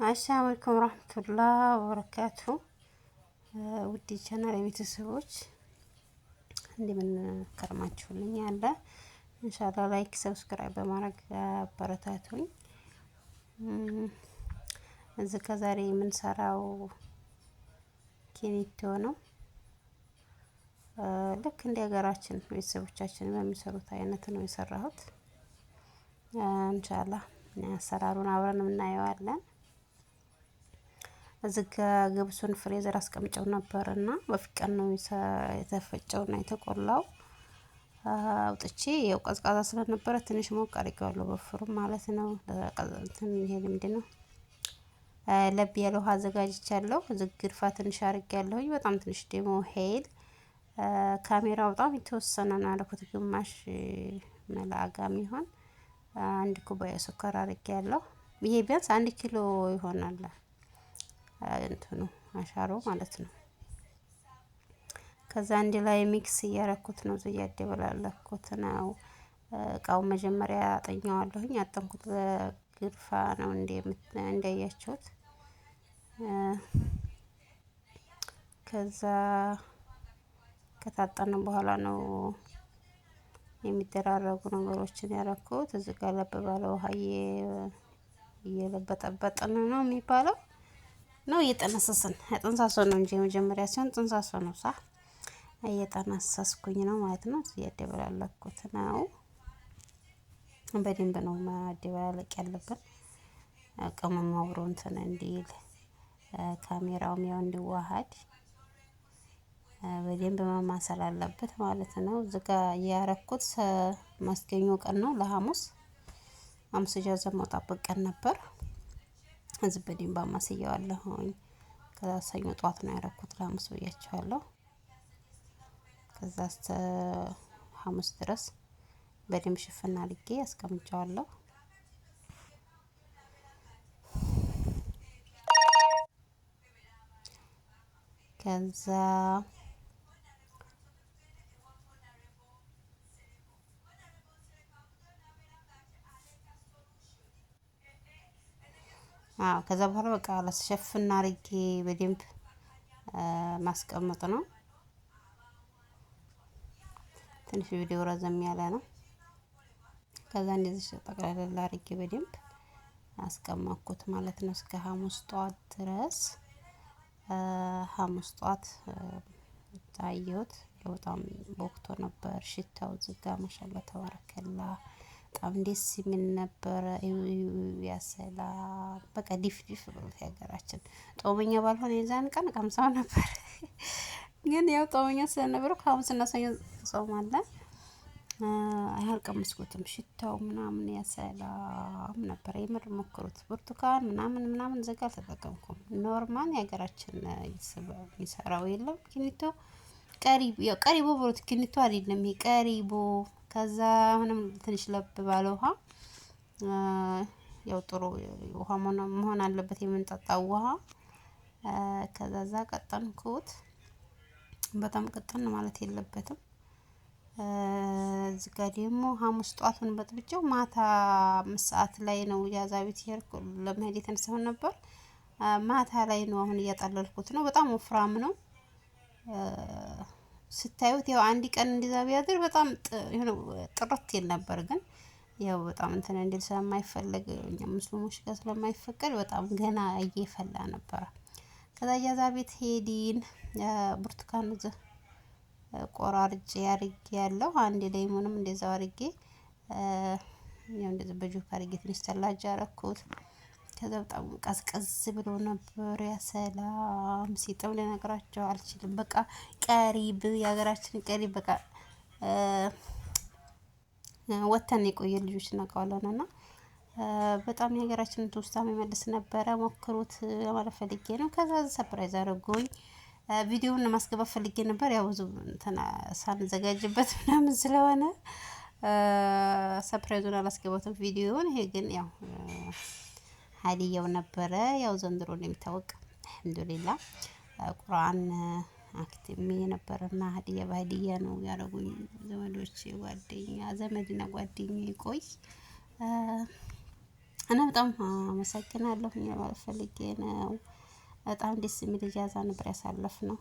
السلام عليكم ورحمة الله وبركاته። ውድ ቻናል ቤተሰቦች እንደምን ከርማችሁልኝ? አለ إن شاء الله like subscribe በማድረግ አበረታቱኝ። እዚህ ከዛሬ የምንሰራው ኪኒቶ ነው። ልክ እንደ ሀገራችን ቤተሰቦቻችን በሚሰሩት አይነት ነው የሰራሁት። إن شاء الله አሰራሩን አብረን እናየዋለን። እዚህ ጋ ገብሱን freezer አስቀምጨው ነበር እና በፊት ቀን ነው የተፈጨውና የተቆላው። አውጥቼ ያው ቀዝቃዛ ስለነበረ ትንሽ ሞቅ አድርጌዋለሁ በፍሩም ማለት ነው። እንትን ይሄ ምንድን ነው ለብ ያለ ውሃ አዘጋጅቻለሁ። قرفة ትንሽ አድርጌያለሁኝ። በጣም ትንሽ ደግሞ هيل خميرة ው በጣም የተወሰነ ነው ያደረኩት፣ ግማሽ ملعقة የሚሆን አንድ ኩባያ ስኳር አድርጌያለሁ። ይሄ ቢያንስ 1 ኪሎ ይሆናል እንትኑ አሻሮ ማለት ነው። ከዛ አንድ ላይ mix እያረኩት ነው፣ እያደበላለኩት ነው። እቃው መጀመሪያ አጠኘዋለሁኝ። ያጠንኩት በ قرفة ነው እንዳያችሁት። ከዛ ከታጠነ በኋላ ነው የሚደራረጉ ነገሮችን ያረኩት። እዚህ ጋር ለብ ባለ ውሃ እየለበጠበጥን ነው የሚባለው ነው እየጠነሰስን፣ ጥንሳሶ ነው እንጂ የመጀመሪያ ሲሆን ጥንሳሶ ነው ሳ እየጠነሰስኩኝ ነው ማለት ነው። እያደበላለኩት ነው። በደንብ ነው ማደበላለቅ ያለብን፣ ቅመሙ አብሮ እንትን እንዲል خميرة ውም ያው እንዲዋሃድ በደንብ መማሰል አለበት ማለት ነው። እዚህ ጋ ያረኩት ማስገኘው ቀን ነው ለሐሙስ፣ ሐሙስ إجازة መውጣበት ቀን ነበር። እዚህ በደንብ አማስየዋለሁኝ። ከዛ ሰኞ ጠዋት ነው ያረኩት ለሐሙስ ብያቸዋለሁ። ከዛ እስከ ሐሙስ ድረስ በደንብ ሽፍን አድርጌ አስቀምጨዋለሁ። ከዛ አዎ ከዛ በኋላ በቃ ሸፍን አድርጌ በደንብ ማስቀመጥ ነው። ትንሽ ቪዲዮ ረዘም ያለ ነው። ከዛ እንደዚህ ጠቅለል አድርጌ በደንብ አስቀመጥኩት ማለት ነው እስከ ሐሙስ ጠዋት ድረስ። ሐሙስ ጠዋት ታየሁት። በጣም ቦክቶ ነበር ሽታው ዝጋ ما شاء الله تبارك الله በጣም ደስ የሚል ነበረ። يا سلام በቃ ዲፍ ዲፍ ብሎት የሀገራችን ጦመኛ ባልሆነ የዛን ቀን ቀምሰው ነበር። ግን ያው ጦመኛ ስለነበረው ከሐሙስና ሰኞ ጾማለን አልቀመስኩትም። ሽታው ምናምን يا سلام ነበር። የምር ሞክሩት። ብርቱካን ምናምን ምናምን ዘጋ አልተጠቀምኩም። Normal የሀገራችን የሚሰራው የለም ኪኒቶ ቀሪቦ ብሎት ኪኒቶ አይደለም ይሄ ቀሪቦ። ከዛ አሁንም ትንሽ ለብ ባለ ውሃ፣ ያው ጥሩ ውሃ መሆን አለበት የምንጠጣው ውሃ። ከዛ ዛ ቀጠንኩት። በጣም ቅጥን ማለት የለበትም። እዚህ ጋር ደግሞ ሐሙስ ጧቱን በጥብጬው ማታ 5 ሰዓት ላይ ነው إجازة ቤት ሄድኩ ለመሄድ የተነሳሁት ነበር። ማታ ላይ ነው አሁን እያጠለልኩት ነው። በጣም ወፍራም ነው ስታዩት። ያው አንድ ቀን እንዲዛ ቢያድር በጣም ጥርት ይል ነበር። ግን ያው በጣም እንትን እንዲል ስለማይፈለግ እኛ ሙስሊሞች ጋር ስለማይፈቀድ በጣም ገና እየፈላ ነበረ። ከዛ إجازة ቤት ሄዲን ብርቱካን ቆራርጬ አድርጌ ያለው አንድ ليمون ም እንደዛው አድርጌ ያው እንደዚህ በጆክ አድርጌ ትንሽ ثلاجة አረኩት። ከዛ በጣም ቀዝቀዝ ብሎ ነበር። يا سلام ሲጥም ልነግራቸው አልችልም። በቃ ቀሪብ የሀገራችን ቀሪብ በቃ ወተን የቆየ ልጆች እናውቀዋለን እና በጣም የሀገራችንን ትውስታ የሚመልስ ነበረ። ሞክሩት ለማለት ፈልጌ ነው። ከዛ surprise አድርጎኝ ቪዲዮውን ማስገባት ፈልጌ ነበር። ያው ብዙ ሳንዘጋጅበት ምናምን ስለሆነ surprise ኡን አላስገባትም ቪዲዮውን። ይሄ ግን ያው ሀዲያው ነበረ። ያው ዘንድሮ እንደሚታወቅ الحمد لله ቁርአን አክትሜ ነበረና ሀዲያ በሀዲያ ነው ያደረጉኝ ዘመዶች፣ ጓደኛ ዘመድና ጓደኛ ይቆይ። እና በጣም አመሰግናለሁ ማለት ፈልጌ ነው። በጣም ደስ የሚል إجازة ነበር ያሳለፍነው።